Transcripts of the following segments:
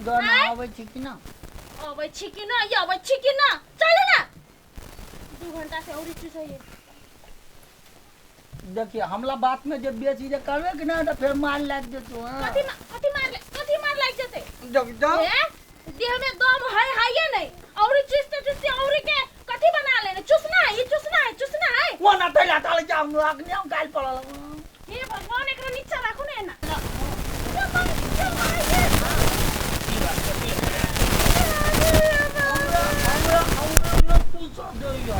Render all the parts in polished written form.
गाना आँय? आबै छै कि ना? अबै छी कि ना? ये अबै छी कि ना? चलू ना, 2 घंटा से औरी चुसैये। देखिए, हमला बात में जब बेची जे करबे कि ना, तऽ फेर मार लागि जेतौ। हाँ। कथी मार, कथी मार लागि जेतै? जग जाओ। ए, देह में दम है है नहीं, औरी चुसते चुसते औरी के कथी बना लेने। चुसना है, ये चुसना है, चुसना है। वो ना तैला ताले जाऊ, अखने हम गाल पड़ल। हे भगवान, एकरा नीचा राखू ने एना। ये माय, ये माय, ये। की बात कथी भेलै? हमरा हमरा हमरा न पूछ दैया।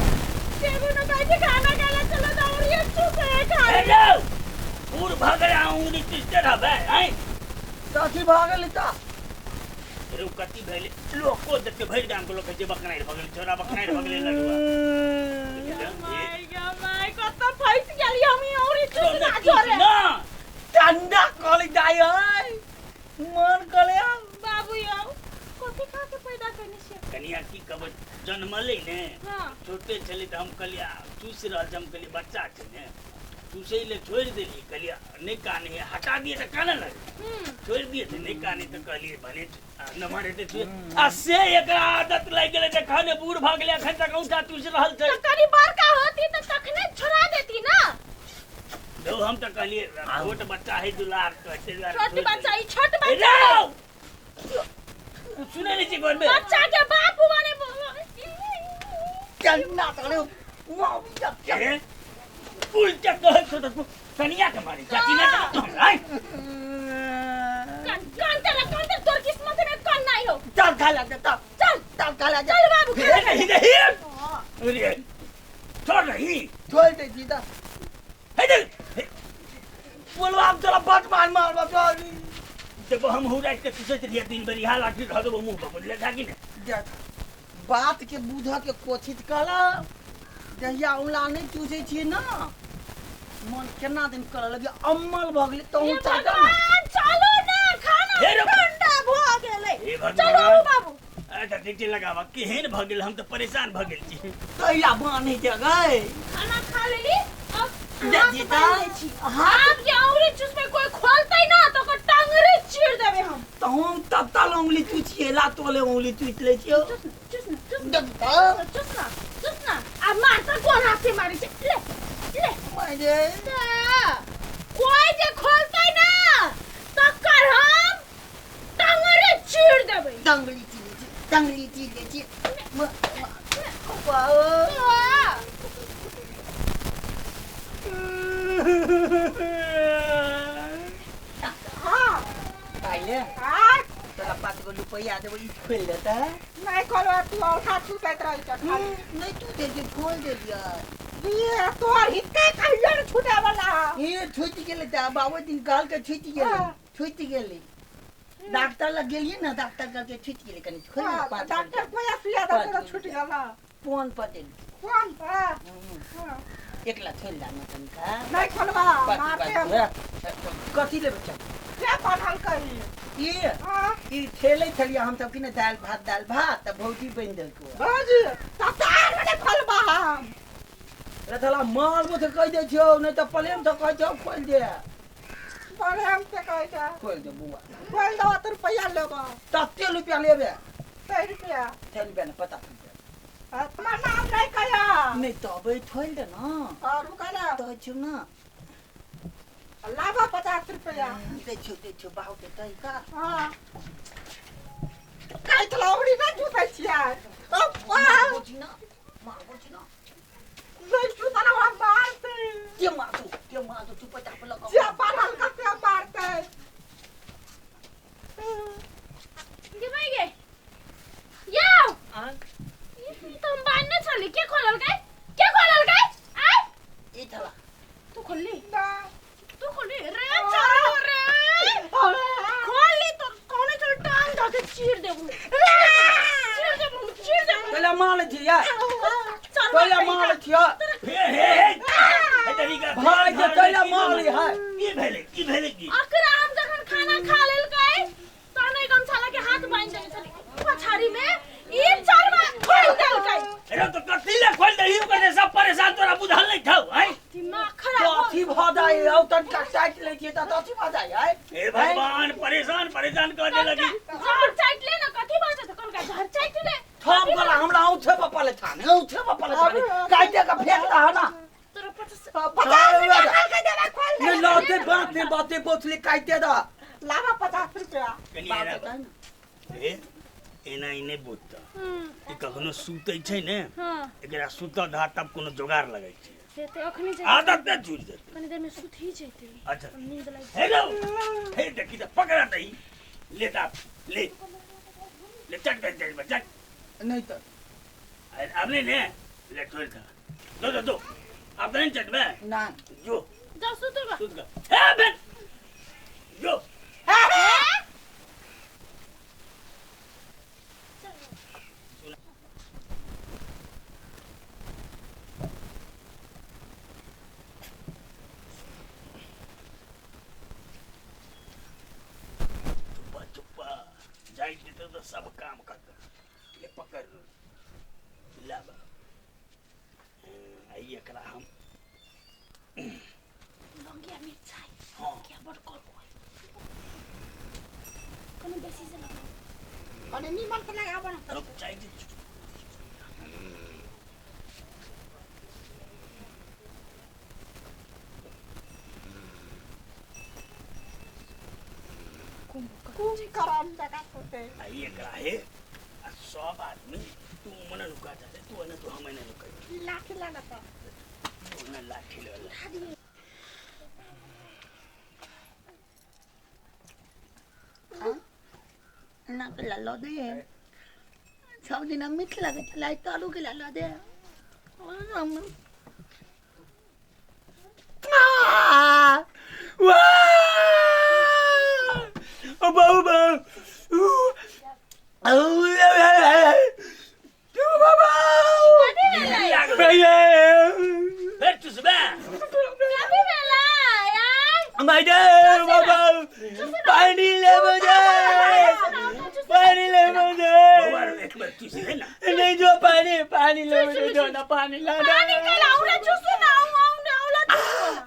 एगो न कहै छै खाना खाला चलो तऽ औरी ये चुसे है हे खाली। यौ, बूढ़ भऽ गेलै, अहाँ उंगली चुसिते रहबै आँय? कथी भऽ गेलै तऽ? रौ, कथी भेलै? लोको देखते भरि गामके लोक कहै छै बकनारि भऽ गेलै छोरा, बकनारि भऽ गेलै लडुआ। गे my, गे my, कतऽ फँसि गेली हम? ई औरी चुसना चोर जोरे। ना। ठंडा कल जाय है, मन करे। बाबू यौ, कथी खा के पैदा केने छियै? कनिया, की कहबै, जन्मलै ने, छोटे छलै तऽ हम कहलियै आ, चूसि रहल छै। हम कहलियै बच्चा छै ने, चूसै लए छोड़ि देलियै। कहलियै नहि काने है, हटा दिए तऽ काने लगै। छोड़ि दिए तऽ नहि काने, तऽ कहलियै भने नमहर हेतै छुए। आ से एकरा आदत लागि गेलै, जखन बूढ़ भऽ गेलै एखन तक औंठा चूसि रहल छै। तऽ कनि बड़का होती तऽ तखने छोड़ा देती ना। धौ, हम तऽ कहलियै छोट बच्चा है, दुलार कहै छै, दुलार छोट छोड़ि बच्चा? देलियै। ई छोट हे बच्चा है। रौ! सुनै नहि छी घरमे? बच्चा के बाप बने। ठंडा करे। हे, उल्टा कहै छौ तऽ तू कनिया के मारै चाची नहि तऽ हमरा आँय? कान कान तेरा, कान तेरा, तोर किस्मत में कान नहीं हो। चल खा ला, चल। चल। चल खा ला। चल बाबू, हे खाना खा। नहीं नहीं, अरे छोड़ रही। छोड़ दे सीधा। हे देख, हे, बोलवा, हम तोरा बट मार मार चल। देखो, हम हूँ राति के चुसैत रहियै दिन भरि, इहा लाठी धऽ देबो मुँह पर, बुझले था कि नहि? देख, बात के बुझ के कोशिश कर। जहिया उला नहि चूसै छियै ना, मन केना दिन करऽ लगे, अम्मल भऽ गेलै तहूँ हे चाटल। भगवान, चलो ना, खाना हे रे- ठंडा भ गेलै। हे भगवान। चलो आउ बाबू। अच्छा ठीक छै, लगाबऽ। केहन भऽ गेल? हम तऽ परेशान भऽ गेल छी। तहिया बान्हि जगै। खाना खा लेली, अब दे हाथ दीदा। बान्हि लै छी। हाथ आब जे औरी चुसबै कोई खोलतै ना तऽ ओकर टांगरे चीर देबै हम। तऽ हम तब तल उंगली चूसिए ला, तोले उंगली चूसि लै छियौ। चुसना, चुसना, चुसना। देखता। चुसना, चुसना। आ मारता कोन हाथ से मारै छै? ले ले। मारे। कोई जे खोलतै ना तकर हम टांगरे चीर देबै। टंगली चीरे छी, टंगली चीरे छी। वाओ। हाँ। पहिले हाँ। तोरा 5 गो रुपैआ देबो, ई खोलि देतै। नहीं खोलबा, तू औठा छूटैत रही छ खाली। नहि, तू दे दे, खोल देलियै। ये तोहर हितके कहियो ने छूटे वाला। ई छुटि गेलै तऽ बाबू दिन कहलकै छुटि गेलै। छुटि गेलै, डॉक्टर लग गेलियै ने, डॉक्टर कहलकै छुटि गेलै, कनि खोलि दे, 5 गो डॉक्टर रुपैआ। कोई सुइया पाँच दे तो गो छूट रुपैआ। गेला। फोन पर देली। कौन पर? हाँ। एकला छोड़ि दा ने तनिका। नहीं खोलबा। पाँच मारते। पाँच गो। कथी लेबै चल? के पढ़ल कही? ई। हाँ। ई ठेलै छलियै हम सब कि ने, दालि भात, दालि भात, तऽ भौजी बनि देलकौ। भौजी तब तऽ आर नहीं खोलबा हम। रे थला, मारबो तऽ कहि दै छियौ, नहि तऽ प्रेम तऽ कहै छौ खोलि दे। प्रेम से कहै छै। खोलि दे बौआ। खोल दो तो रुपया लेबो। तते रुपया लेबे? 100 रुपया। 100 रुपया ने, 50 रुपया। हाँ, तुम्हार नाम नहीं कहिया। नहि तबै खोलि दे ने। और रुका ना। दै छियौ ने। लाबो 50 रुपया। दै छियौ, दै छियौ, बाबू के दै का। हाँ, कहै छलहुँ अबरी नहि जुतै छियै। मारबो छी ना, मारबो छी ना। नहि जुतल हमरा मारतै। के मारतौ, के मारतौ? तू 50 पर लगा। जे पढ़ल कते मारतै। गे भाई गे, यौ। ई तऽ हम बान्हने छली, के खोललकै, के खोललकै? आय। ई थला। तू खोलली? ना। तू खोलली रे? चलो रे, खोलली तो कोने चल, टांग धऽ के चीर देबू, चीर देबू, चीर देबू। पहिले मारै छियै। चल। पहिले मारै छियै। हे हे हे हे, तरीका। भाइ जे तैला मारै है। की भेलै, की भेलै की? अकरा हम जखन खाना खा लेलकै तहन एहि गमछा लऽ के हाथ बान्हि देने छली पछाड़ी में, ई चरवा खोल देलकै। अरे तो कथी ले खोल दही ओकर? सब परेशान, तोरा बुझल नहीं छौ आँय? दिमाग खराब अथी भऽ जाइ हौ, तनिका काटि लै छियै तऽ अथी भऽ जाइ है। हे भगवान, परेशान परेशान कर दे लगी। जोर चाटि। बाते बोतली काटे दा। लावा 50 रुपया। कनी बात एना बताए ना। हे एना ई नहि बोतता। ई कखनो सुतै छै ने, हाँ। एकरा सुतऽ दह तब कोनो जोगाड़ लगै छै। से ते अखनी जेतै। आदत नहि छूटि जेतै। कनी देर में सुत ही जेतै। अच्छा। नींद लागि। हे लो, हे देखी तऽ पकड़ा दही। ले दाब, ले ले चट चट चट चट। नहीं तो अरे, अब नहीं ले ले छोड़ दे। दो दो दो अब नहीं चटबे। ना जो जाओ सुतो गा। सुत गा। हे बे जो चुप्पा चुप्पा जाई देते तो सब काम खत्म। ले पकड़ ला बा। आई एकरा हम लौंगिया मिरचाई। हाँ। क्या बड़ करू है। कनी बेसी से लगाओ। कनी नीमन से लगाबो ना। रुक जाई दे। कुम करम जगह होते। आई एकरा हे आ सब आदमी तू मने लुका जाते, तू ने तू हमें ने लुका। लाठी लाना तो। तू ने लाठी ले ला। ना के लालो दे सब दिन मीठ लगे छलै तारू के लालो दे। वाह बाबू बाबू फेर चुसबे। कथी भेलै यार? पानी ले मुझे, पानी ले मुझे। बौआ रे, एक बेर चुस ले ना। नहीं जो पानी पानी ले मुझे दो ना पानी ला दो। पानी के लाउ रे चुसु ना, आउ आउ ना औला चुसु ना।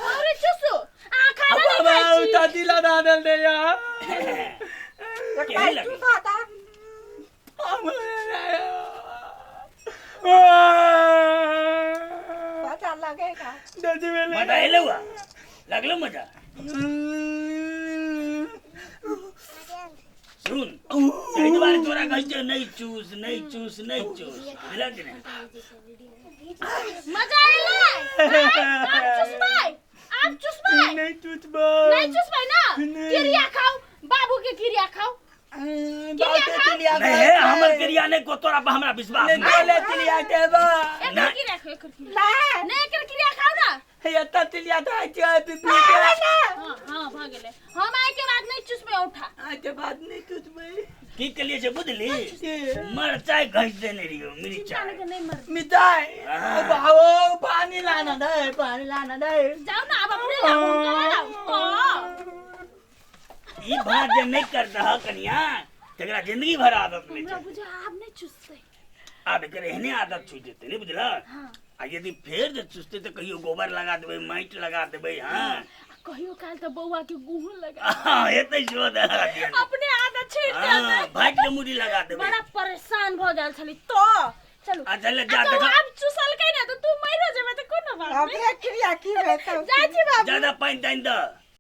आउ रे चुसु। आ खाना नहीं बाबा खाइ छी। दादी ला दादल दे यार। एक केहन बार लगै? चूसा ता। पता लगेगा। दादी मेले मजा एलौ आ? लगलो मजा? सुन एहि दुआरे तोरा कहै छियौ नहीं चूस नहीं चूस नहीं चूस, बुझलक कि नहि? मजा एलै? आब चुसबै, आब चुसबै। नहीं चुसबै। नहीं चुसबै ना? नहीं। क्रिया खाओ, बाबू के क्रिया खाओ। नहीं हे हमर क्रिया नहीं को तोरा पर हमरा विश्वास नहीं नहीं। बोले तिलिया देबा। एकर नहीं। क्रिया खाओ, एकर क्रिया। ना। नहीं एकर क्रिया खाओ ना। एता तिलिया दा छै पीपी के। हाँ हाँ भ गेलै। हम आइ के बाद नहीं चुसबै औठा। आज के बाद नहीं चुसबै। की केलिए से बुझली? मरचाई घस देने रहियो, चिंता मिरचाई। नहीं मर। मिठाई हाँ। बाबू पानी लाना दे, पानी लाना दे। जाओ ना अब अपने लाओ, हुनका लाओ। हाँ। ई बात जे नहीं कर रहा कनिया तकरा जिंदगी भर आदत नहीं हमरा छै। बुझा आब नहीं चुसतै। आब एकर एहने आदत छूटि जेतै नहीं बुझल? हाँ। आ यदि फेर जे चुसतै तऽ कहियो गोबर लगा देबै, माटि लगा देबै। हाँ आ कहियो काल तऽ बौआ के गुह लगा। हाँ, एतै सेहो लगा दिअ। अपने आदत छूटि हाँ, जेतै। भागि के मुड़ी लगा देबै। बड़ा परेशान भ गेल छली तो। चलू। अच्छा ले जा अच्छा, देखा। आब चुसलकै ने तऽ तू मरि जेबै तऽ कोनो बात अब नहीं। देख क्रिया की हेतौ। जाइ छी बाबू। ज्यादा पानि तानि दऽ।